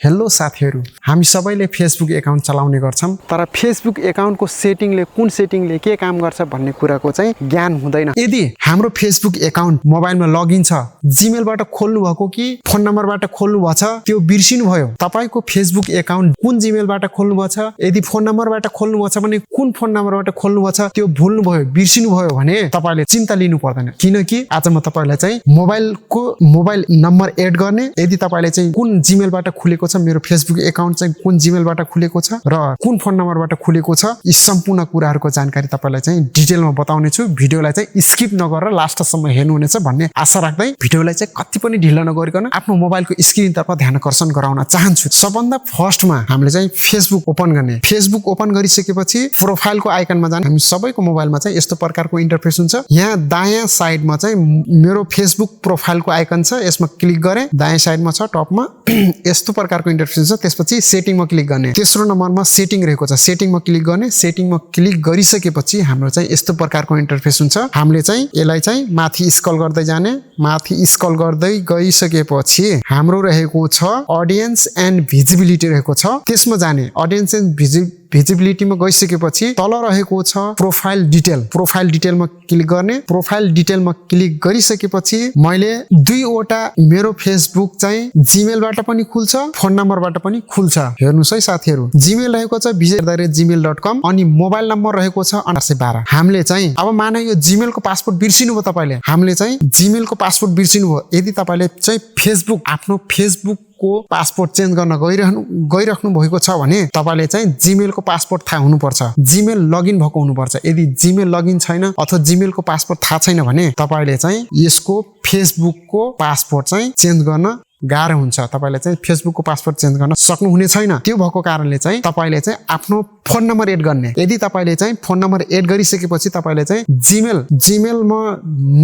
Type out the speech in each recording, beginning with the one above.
Hello साथीहरु, हामी सबैले फेसबुक एकाउन्ट चलाउने गर्छौं, तर फेसबुक एकाउन्टको सेटिङले कुन सेटिङले के काम गर्छ भन्ने कुराको चाहिँ ज्ञान हुँदैन। यदि हाम्रो फेसबुक एकाउन्ट मोबाइलमा लगइन छ, जीमेलबाट खोल्नु भएको कि फोन नम्बरबाट खोल्नु भएको छ, त्यो बिर्सिनु भयो। तपाईको फेसबुक एकाउन्ट कुन जीमेलबाट खोल्नु भएको छ, यदि फोन नम्बरबाट खोल्नु भएको छ भने कुन फोन नम्बरबाट खोल्नु भएको छ, त्यो भुल्नु भयो, बिर्सिनु भयो भने तपाईले चिन्ता लिनु पर्दैन, किनकि आज म तपाईलाई चाहिँ मोबाइल नम्बर एड गर्ने, यदि तपाईले चाहिँ कुन जीमेलबाट खुलेको छ, मेरो फेसबुक एकाउन्ट चाहिँ कुन जीमेलबाट खुलेको छ र कुन फोन नम्बरबाट खुलेको छ, यी सम्पूर्ण कुराहरुको जानकारी तपाईलाई चाहिँ डिटेलमा बताउने छु। भिडियोलाई चाहिँ स्किप नगरेर लास्टसम्म हेर्नुहुनेछ भन्ने आशा राख्दै भिडियोलाई चाहिँ कति पनि ढिलो नगरिकन आफ्नो मोबाइलको स्क्रिनतर्फ ध्यान आकर्षण गराउन चाहन्छु। सबभन्दा फर्स्टमा हामीले चाहिँ फेसबुक ओपन गर्ने। फेसबुक ओपन गरिसकेपछि प्रोफाइलको आइकनमा जाने। हामी सबैको मोबाइलमा चाहिँ यस्तो प्रकारको इन्टरफेस हुन्छ। यहाँ दायाँ साइडमा चाहिँ मेरो फेसबुक प्रोफाइलको आइकन छ, यसमा क्लिक गरे, दायाँ साइडमा छ टपमा यस्तो प्रकारको इन्टरफेस छ। त्यसपछि सेटिङमा क्लिक गर्ने। तेस्रो नम्बरमा सेटिङ रहेको छ, सेटिङमा क्लिक गर्ने। सेटिङमा क्लिक गरिसकेपछि हाम्रो चाहिँ यस्तो प्रकारको इन्टरफेस हुन्छ। हामीले चाहिँ यसलाई चाहिँ माथि स्क्रल गर्दै जाने। माथि स्क्रल गर्दै गइसकेपछि हाम्रो रहेको छ अडियन्स एन्ड भिजिबिलिटी रहेको छ, त्यसमा जाने। अडियन्स एन्ड भिजिबिलिटीमा गइसकेपछि तल रहेको छ प्रोफाइल डिटेल। प्रोफाइल डिटेलमा क्लिक गर्ने। प्रोफाइल डिटेलमा क्लिक गरिसकेपछि मैले दुईवटा मेरो फेसबुक चाहिँ जीमेलबाट पनि खुल्छ, फोन नम्बरबाट पनि खुल्छ। हेर्नुस् है साथीहरु, जीमेल रहेको छ visit@gmail.com अनि मोबाइल नम्बर रहेको छ 812। हामीले चाहिँ अब माने यो जीमेलको पासवर्ड बिर्सिनु भयो तपाईले, हामीले चाहिँ जीमेलको पासवर्ड बिर्सिनु भयो। यदि तपाईले चाहिँ आफ्नो फेसबुकको पासपोर्ट चेन्ज गर्न गइराख्नु भएको छ भने तपाईले चाहिँ जीमेलको पासपोर्ट थाहा हुनुपर्छ, जीमेल लगइन भएको हुनुपर्छ। यदि जीमेल लगइन छैन अथवा जीमेलको पासपोर्ट थाहा छैन भने तपाईले चाहिँ यसको फेसबुकको पासपोर्ट चाहिँ चेन्ज गर्न गाह्रो हुन्छ। तपाईले चाहिँ फेसबुकको पासवर्ड चेन्ज गर्न सक्नुहुने छैन। त्यो भएको कारणले चाहिँ तपाईले चाहिँ आफ्नो फोन नम्बर एड गर्ने। यदि तपाईले चाहिँ फोन नम्बर एड गरिसकेपछि तपाईले चाहिँ जीमेलमा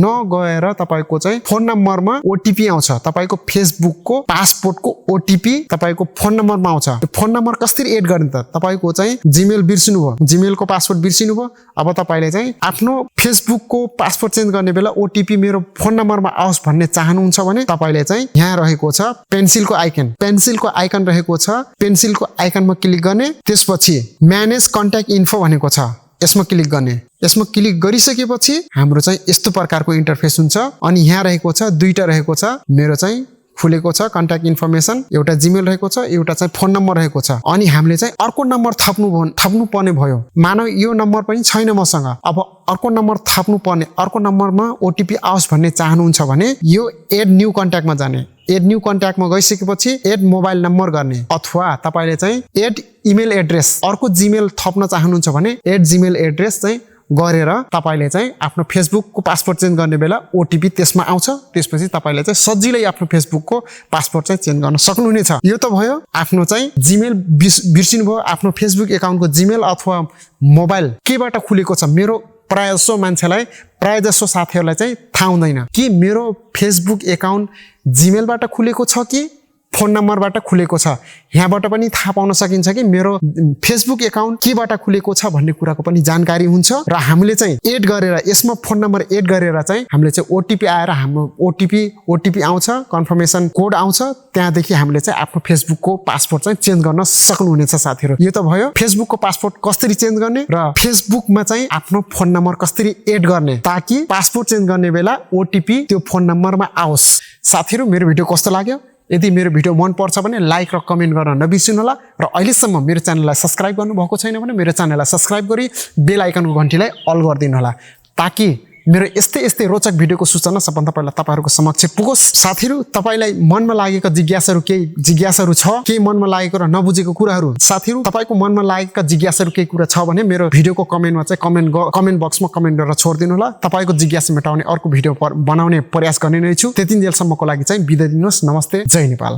नगएर तपाईको चाहिँ फोन नम्बरमा ओटीपी आउँछ। तपाईको फेसबुकको पासपोर्टको ओटीपी तपाईको फोन नम्बरमा आउँछ। त्यो फोन नम्बर कसरी एड गर्ने त? तपाईको चाहिँ जीमेल बिर्सिनु भयो, जीमेलको पासवर्ड बिर्सिनु भयो। अब तपाईले चाहिँ आफ्नो फेसबुकको पासपोर्ट चेन्ज गर्ने बेला ओटीपी मेरो फोन नम्बरमा आओस् भन्ने चाहनुहुन्छ भने तपाईले चाहिँ यहाँ रहेको छ पेन्सिलको आइकन रहेको छ। पेन्सिलको आइकनमा क्लिक गर्ने। त्यसपछि म्यानेज कन्ट्याक्ट इन्फो भनेको छ, यसमा क्लिक गर्ने। यसमा क्लिक गरिसकेपछि हाम्रो चाहिँ यस्तो प्रकारको इन्टरफेस हुन्छ। अनि यहाँ रहेको छ दुईटा रहेको छ, मेरो चाहिँ खुलेको छ कन्ट्याक्ट इन्फर्मेसन, एउटा जीमेल रहेको छ, एउटा चाहिँ फोन नम्बर रहेको छ। अनि हामीले चाहिँ अर्को नम्बर थप्नु पर्ने भयो। मानव यो नम्बर पनि छैन मसँग, अब अर्को नम्बर थप्नु पर्ने, अर्को नम्बरमा ओटीपी आओस् भन्ने चाहनुहुन्छ भने यो एड न्यू कन्ट्याक्टमा जाने। एड न्यू कन्ट्याक्टमा गइसकेपछि एड मोबाइल नम्बर गर्ने, अथवा तपाईले चाहिँ एड इमेल एड्रेस, अर्को जीमेल थप्न चाहनुहुन्छ भने एड जीमेल एड्रेस चाहिँ गरेर तपाईले चाहिँ आफ्नो फेसबुकको पासपोर्ट चेन्ज गर्ने बेला ओटीपी त्यसमा आउँछ। त्यसपछि तपाईले चाहिँ सजिलै आफ्नो फेसबुकको पासपोर्ट चाहिँ चेन्ज गर्न सक्नुहुनेछ। यो त भयो आफ्नो चाहिँ जीमेल बिर्सिनु भयो, आफ्नो फेसबुक एकाउन्टको जीमेल अथवा मोबाइल केबाट खुलेको छ। मेरो प्रायजसो मान्छेलाई, प्रायजसो साथीहरुलाई चाहिँ थाहा हुँदैन कि मेरो फेसबुक एकाउन्ट जीमेलबाट खुलेको छ कि फोन नम्बरबाट खुलेको छ। यहाँबाट पनि थाहा पाउन सकिन्छ कि मेरो फेसबुक एकाउन्ट केबाट खुलेको छ भन्ने कुराको पनि जानकारी हुन्छ। र हामीले चाहिँ एड गरेर यसमा फोन नम्बर एड गरेर चाहिँ हामीले चाहिँ ओटीपी आएर हाम्रो ओटीपी आउँछ, कन्फर्मेसन कोड आउँछ। त्यहाँदेखि हामीले चाहिँ आफ्नो फेसबुकको पासपोर्ट चाहिँ चेन्ज गर्न सक्नुहुनेछ साथीहरु। यो त भयो फेसबुकको पासपोर्ट कसरी चेन्ज गर्ने र फेसबुकमा चाहिँ आफ्नो फोन नम्बर कसरी एड गर्ने ताकि पासपोर्ट चेन्ज गर्ने बेला ओटीपी त्यो फोन नम्बरमा आओस्। साथीहरु, मेरो भिडियो कस्तो लाग्यो? यदि मेरो भिडियो मन पर्छ भने लाइक र कमेन्ट गर्न नबिर्सिनु होला। र अहिलेसम्म मेरो च्यानललाई सब्स्क्राइब गर्नु भएको छैन भने मेरो च्यानललाई सब्स्क्राइब गरी बेल आइकनको घण्टीलाई अल गरिदिनु होला, ताकि मेरो यस्तै रोचक भिडियोको सूचना सबभन्दा पहिला तपाईहरुको समक्ष पुगोस्। साथीहरु, तपाईलाई मनमा लागेका जिज्ञासाहरु छ, केही मनमा लागेको र नबुझेको कुराहरु, साथीहरु तपाईको मनमा लागेका जिज्ञासाहरु केही कुरा छ भने मेरो भिडियोको कमेन्टमा चाहिँ कमेन्ट बक्समा कमेन्ट गरेर छोड्दिनु होला। तपाईको जिज्ञासा मेटाउने अर्को भिडियो बनाउने प्रयास गर्ने नै छु। त्यतिन्जेलसम्मको लागि चाहिँ बिदा दिनुहोस्। नमस्ते, जय नेपाल।